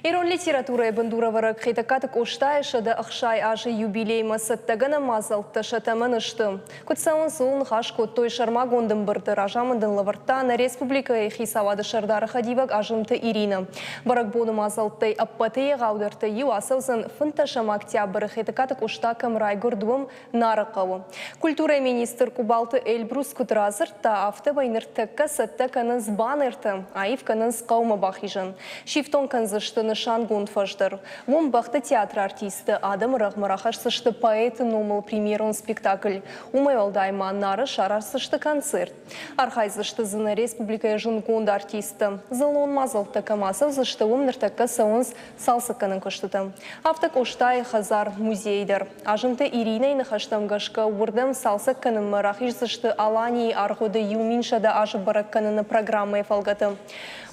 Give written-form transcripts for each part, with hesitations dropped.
Ирон литературӕйы бындурӕвӕрӕг Хетӕгкаты Къостайы 160 азы юбилеймӕ цӕттӕгӕнӕн мадзӕлттӕ сӕ тӕмӕны сты. Куыд цӕуынц, ууыл ныхас кодтой сӕрмагонд ӕмбырды. Разамынд ын лӕвӕрдта нӕ республикӕйы хицауады сӕрдары хӕдивӕг Азымты Иринӕ. Бӕрӕгбоны мадзӕлттӕй ӕппӕты егъаудӕртӕй иу ацӕудзӕн фынддӕсӕм октябры Хетӕгкаты Къоста кӕм райгуырд, уым, Нары хъӕуы. Культурӕйы министр Къубалты Эльбрус куыд радзырдта, афтӕмӕй ныртӕккӕ цӕттӕ кӕнынц баннертӕ, аив кӕнынц хъӕумӕ бахизӕн. Сифтонг кӕндзысты нысангонд фӕз дӕр. Уым бӕхты театры артисттӕ адӕмы рӕгъмӕ рахӕсдзысты поэты номыл премьерон спектакль. Уымӕй уӕлдай ма Нары сараздзысты концерт. Архайдзысты дзы нӕ республикӕйы зындгонд артисттӕ. Дзыллон мадзӕлттӕ кӕм ацӕудзысты, уым ныртӕккӕ цӕуынц цалцӕггӕнӕн куыстытӕ. Афтӕ Къостайы хӕдзар-музей дӕр. Азымты Иринӕйы ныхӕстӕм гӕсгӕ, уырдӕм цалцӕг кӕнынмӕ рахиздзысты Аланийы аргъуыды 1100 азы бӕрӕг кӕныны программӕйы фӕлгӕты.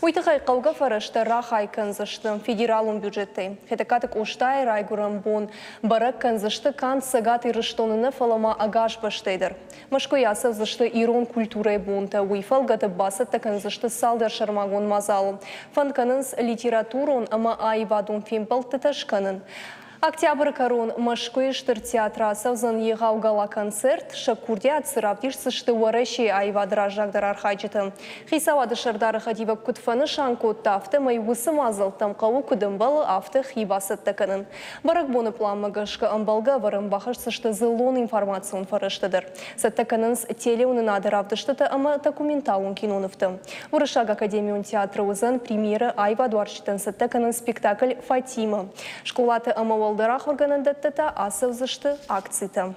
Уый тыххӕй хъӕугӕ фӕрӕзтӕ рахай кӕндзысты федералон бюджеттӕй. Хетӕгкаты Къостайы райгуырӕн бон бӕрӕг кӕндзысты канд Цӕгат Ирыстоны нӕ, фӕлӕ ма ӕгас бӕстӕйы дӕр. Мӕскуыйы ацӕудзысты ирон культурӕйы бонтӕ, уый фӕлгӕты бацӕттӕ кӕндзысты цалдӕр сӕрмагонд мадзалы. Фӕнд кӕнынц литературон ӕмӕ аивадон фембӕлдтытӕ скӕнын. Октябры кӕрон Мӕскуыйы Стыр театры ацӕудзӕн егъау гала-концерт, сӕ курдиат цы равдисдзысты Уӕрӕсейы аивады раззагдӕр архайджытӕ. Хицауады сӕрдары хӕдивӕг куыд фӕнысан кодта, афтӕмӕй уыцы мадзӕлттӕм хъӕуы куыд ӕмбӕлы, афтӕ хи бацӕттӕ кӕнын. Бӕрӕгбоны пъланмӕ гӕсгӕ ӕмбӕлгӕ ӕвӕрӕн бахӕсдзысты дзыллон информацион фӕрӕзтӕ дӕр. Цӕттӕ кӕнынц телеуынынады равдыстытӕ ӕмӕ документалон кинонывтӕ. Уырыссаг академион театры уыдзӕн премьерӕ аивадуарзджытӕн цӕттӕ кӕнынц спектакль «Фатима». Скъолаты ӕмӕ уӕлдӕр ахуыргӕнӕндӕтты та ацӕудзысты акцитӕ.